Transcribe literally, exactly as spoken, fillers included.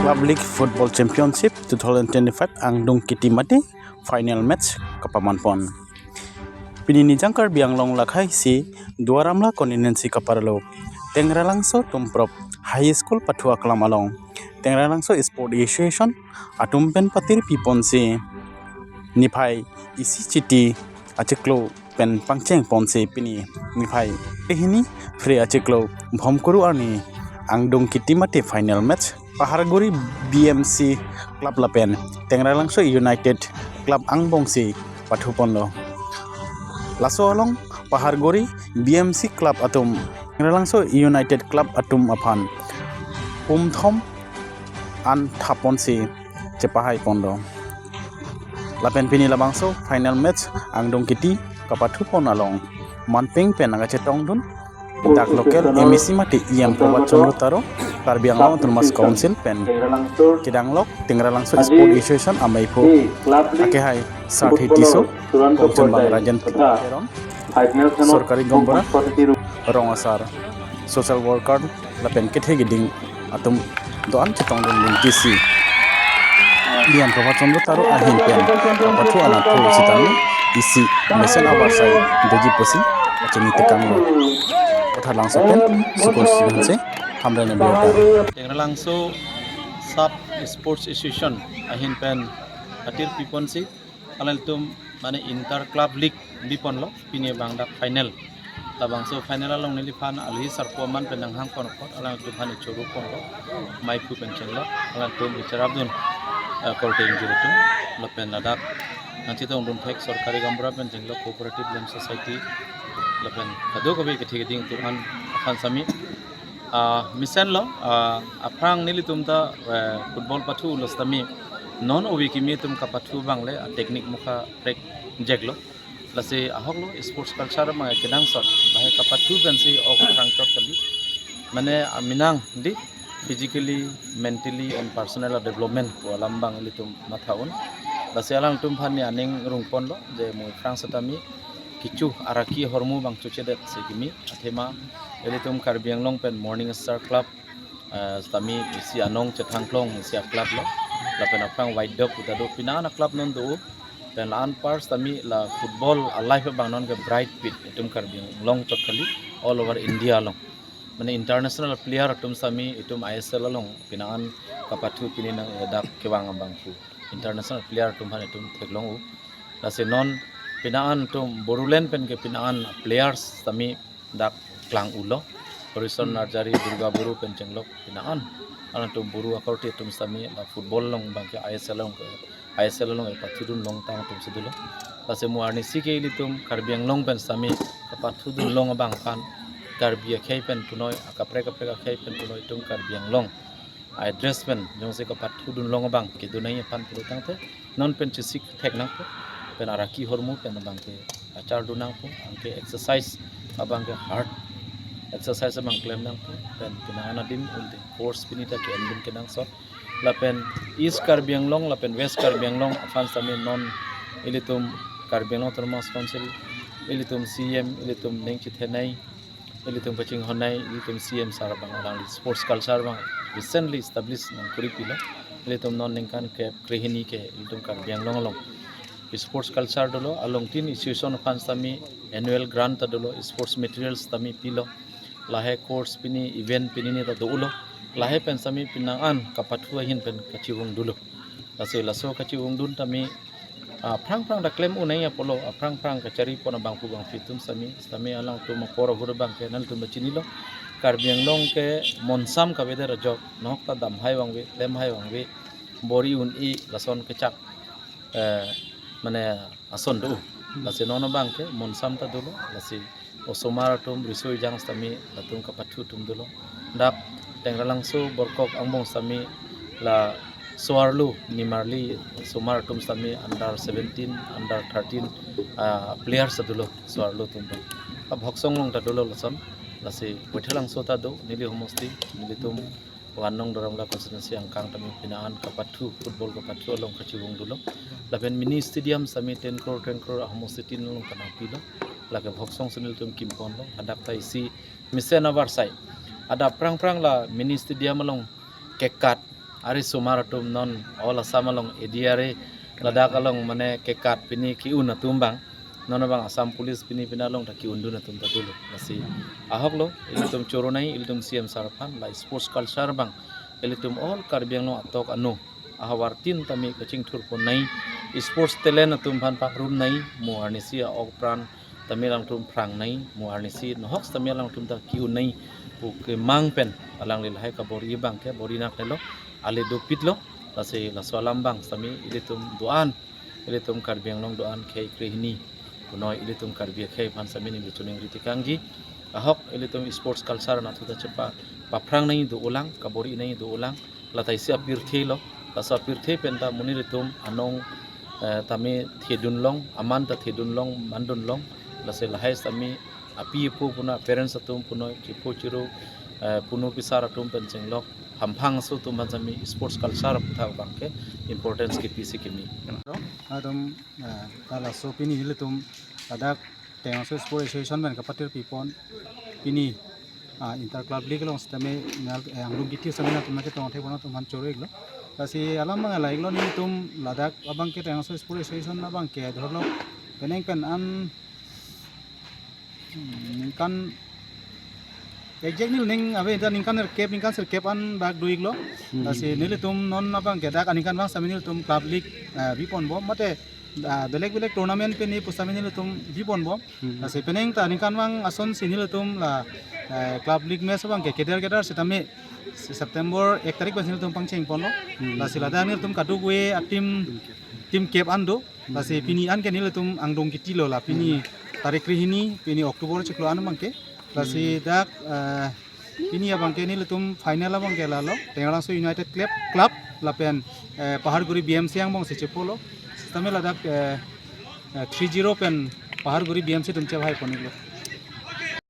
Club League Football Championship two thousand twenty-five angdung kiti mate final match kapaman pon. Pini Nijang Karbi Anglong lakhai si Duar Amla constituency kaparlo Tengralangso Tumprop High School pathu aklam along Tengralangso Sport Association atum pen patir pipon si niphai isi chiti achiklo pen pangcheng pon si pini niphai hini Phre achiklo Bhomkuru arni angdung kiti mate final match Paharguri B M C Club lapen Tengralangso United Club angbong si pathu ponlo. Laso along Paharguri B M C Club atum Tengralangso United Club atum aphan pumthom an thapon si chepahai ponlo. Lapen pini labangso final match angdung kiti kapathu pon along manpeng pen nangkachetongdun dak local M A C mate E M Prabhat Chandra Taro, Karbi Anglong Autonomous Council pen kedanglok Tengralangso Sport Association amei phu akehai Sarthi Tisso, Kongchunbang Rajan Teron, Sorkari Gaonbura, Rong Asar, social worker lapen kethe keding atum do-an chetongdun lingti si E M Prabhat Chandra Taro ahin pen kapathu anathu sitame isi mesen abar sai doji pusi pachini tekanglo. Patharlangso pen Sukul Sihanse, Hamren Abiota. Tengralangso Sub Sports Association ahin pen atir pipon si alanglitum mane inter club league biponlo, pini abang dak final. Labangso final along neliphan alhi sarpo aman pen nanghang pon apot alangtum aphan ichoro ponlo, mei phu pen chenglo, alangtum bichar abdun, eh, korte ingjir atum lapen ladak nangchetongdun thek Sorkari Gaonbura pen chenglo, Cooperative Land Society lapen kadokave kethe keding atum an aphan sami, ah, mesenlo, ah, aphrang nelitum ta, eh, football pathulo sitame non ove kimi atum kapathu abang le a technique mukha prek jeklo. Lasi ahoklo sports culture abang kenangsot, lahai kapathu pensi ok rangchot kali. Mane aminang di physically, mentally and personal development pu alam abang ilitum matha un. Lasi alangtum aphan ne aning rungponlo je mu aphrang sitame kecho araki ahormu abang chochedet si kimi athema ilitum Karbi Anglong pen Morning Star Club, eh, sitame isi anong chethangklong isi a club lo. Lapen aphrang White Dog puta do, pini an a club non do. Pen la-an apar sitame la football a life abang non ke bright pit itum Karbi Anglong chot kali, all over India along. Mane international player atum sitame itum I S L along pini an kapathu pini nang, eh, dak kevang abang pu international player atum aphan itum theklong u. Lasi non pini an itum Boruland pen ke pini an players sitame dak klang ulo. Harison Narjari, Durga Boro pen chenglok pini an alangtum Boro akorte atum sitame la football along abang ke I S L along ke, I S L along ke pathudun longtang atum si dolo. Lasi mu arnisi ke ilitum Karbi Anglong pen sitame kapathudun long abang aphan, Karbi akhei pen punoi, akaprek kaprek akhei pen punoi itum Karbi Anglong a-address pen jongsi kapathudun long abang kedun nangji aphan pulo tangte non pen chesik thek nangpo, pen araki ahormu pen abang ke achardun nangpo, anke exercise abang ke hard exercise abang klem nangpo, pen pini an adim unte course pini ta ke-endun kenangsot. Lapen East Karbi Anglong lapen West Karbi Anglong aphan sitame non ilitum Karbi Anglong Autonomous Council, ilitum C M, ilitum ning chethenei, ilitum kachinghonnei, ilitum C M sir abang alangli sports culture abang recently establish nangkuri pilo. Ilitum non ningkan ke krehini ke ilitum Karbi Anglong along sports culture dolo, along tin association aphan sitame annual grant ta dolo, sports materials sitame pilo. Lahai course pini event pini ni ta dolo. Lahai pen sitame pini an kapathu ahin pen kachevung dolo. Lasi laso kachevungdun tame, ah, aphrang aphrang ta klem un nangji apotlo, aphrang aphrang kachari pon abangphu abangphi atum sitame, sitame alangtum apor ahut abang ke nanglitum ta chinilo. Karbi Anglong ke monsam kavedet ajok, nokta damhai vangve, klemhai vangve, bor-i un-e lason kechak, eh, mane ason do. Lasi non abang ke monsam ta dolo, lasi osomar atum riso ejang sitame latum kapathu atum dolo. Dak Tengralangso Borkok angbong sitame la so-arlo nimarli osomar atum sitame under seventeen, under thirteen, ah, players ta dolo so-arlo atum do. Abhoksong along ta dolo lason. Lasi Baithalangso ta do, neli homosti, nelitum One nong Duar Amla constituency angkang tame pini an kapathu, football kapathu along kachevung dolo. Lapen mini stadium sitame ten crore, ten crore ahomosti tin along kanangpilo. Lake Bhoksong si nelitum kimponlo. Hadak ta isi mesen avarsai. Adap aphrang aphrang la mini stadium along kekat arisomar atum non all Assam along A D R A ladak along mane kekat pini ki-un atum abang, non abang Assam Police pini pini along ta ki-undun atum ta dolo. Lasi ahok lo, ilitum choro nangji, ilitum C M sir aphan, la sports culture abang ilitum all Karbi Anglong atok ano ahavar tin tame kachingthurpon nangji, sports talent atum aphan pangrum nangji, mo arnisi a-ok pran tame alangtum phrang nangji, mo arnisi nohok tame alangtum ta ki-un nangji pu kemang pen alangli lahai kabor-i abang ke bor-i nak nelo, ale dopik lo. Lasi laso alam abang tame ilitum do-an, ilitum Karbi Anglong do-an khei krehini punoi ilitum Karbi akhei aphan tame neli choningri tekangji. Ahok, ilitum sports culture anatthu ta chepa paphrang nangji do-olang, kabor-i nangji do-olang, la ta isi apirthe lo. Laso apirthe pen ta monit atum anong, eh, tame thedun long, aman ta thedun long, mandun long. Lasi lahai tame api apo punoi, parents atum punoi, chipo chiro, eh, punu pisar atum pen chenglok hamphang aso atum aphan tame sports culture aphuthak abang ke importance kepisi keme. Atum, eh, ta laso pini nelitum ladak Teng Langso Sports Association pen kapatir pipon pini, ah, inter club league along sitame nal, eh, angdung kiti sitame nangtum nangketong thek bona atum aphan choro-iklo. Lasi alam abang lahai-iklo, nelitum ladak abang ke Teng Langso Sports Association abang ke dhorlo penang pen an, hmm, ningkan exact neli ning ave, ta ningkan sirkep, ningkan sirkep an bak do-iklo. Hmm. Lasi nelitum non abang ke dak aningkanvang sitame nelitum club league, eh, biponbom, mate, ah, belek belek tournament pen ni pusitame nelitum biponbom. Hmm. Lasi penang ta aningkanvang asonsi nelitum la, eh, club league match abang ke keder keder sitame September ek tarik pen nelitum pangchengponlo. Hmm. Lasi ladak nelitum kadokave a-team, team cap an do. Lasi pini an ke nelitum angdung kiti lo, la pini tarik krehini, pini October chiklo an abang ke. Lasi dak, eh, pini abang ke nelitum final abang ke lalo Teng Langso United Club, Club lapen, eh, Paharguri B M C angbong si chepolo. Sitame ladak, eh, eh, three zero pen Paharguri B M C atum chebahai pon-iklo.